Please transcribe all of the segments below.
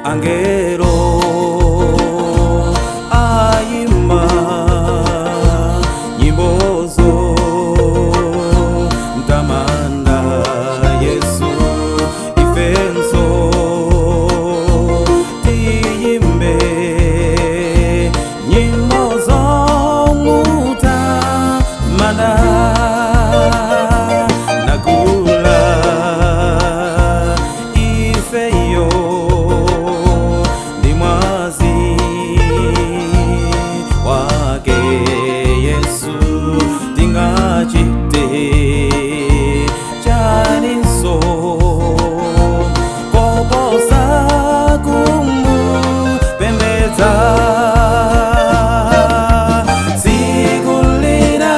Angelo ayimba nyimbozo mtamanda Yesu, ifenso tiyimbe nyimbozo mutamanda nakula ifeyo wake Yesu, tingachite chaninso koposa kumupembedza. Tsiku lina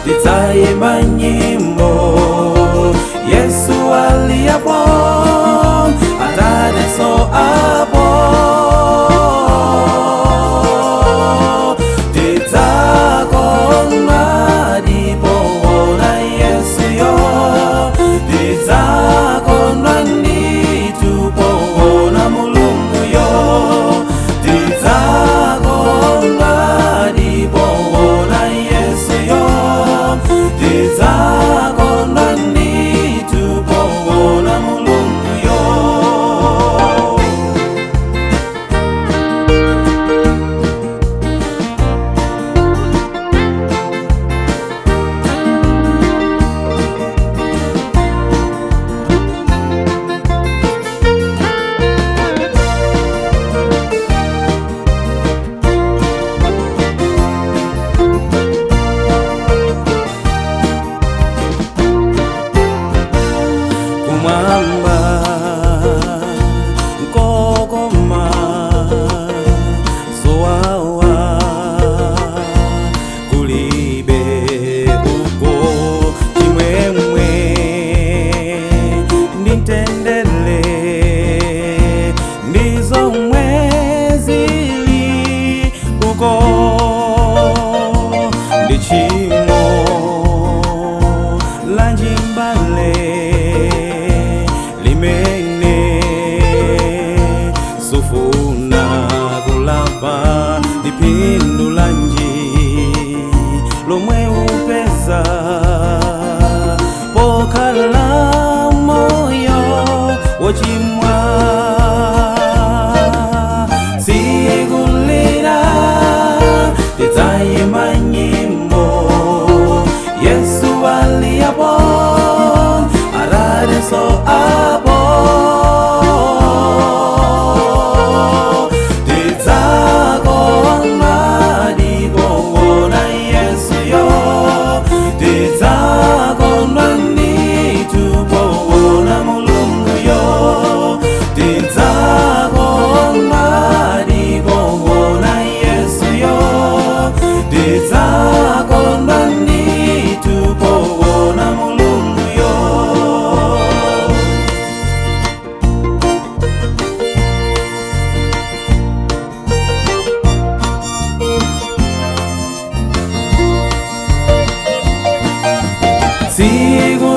tidzayimba nyimbo, Yesu aliyapo, Atatenso apo. Kumwamba nkokoma zowawa kulibe uko, chimwemwe nditendele ndizomwe zili uko, ndi tchimo lanjimbale limene sufuna kulapa, ndipindu lanji lomwe upeza pokhala moyo wochimwa. Tsiku lina tidzayimba nyimbo, Yesu aliyapo, Atatenso apo. Tidzakondwa ndikuona Yesuyo, tidzakondwa ndikuona Mulunguyo, tidzakondwa ndikuona Yesuyo, tidzakondwa ndikuona Mulunguyo. Tsiku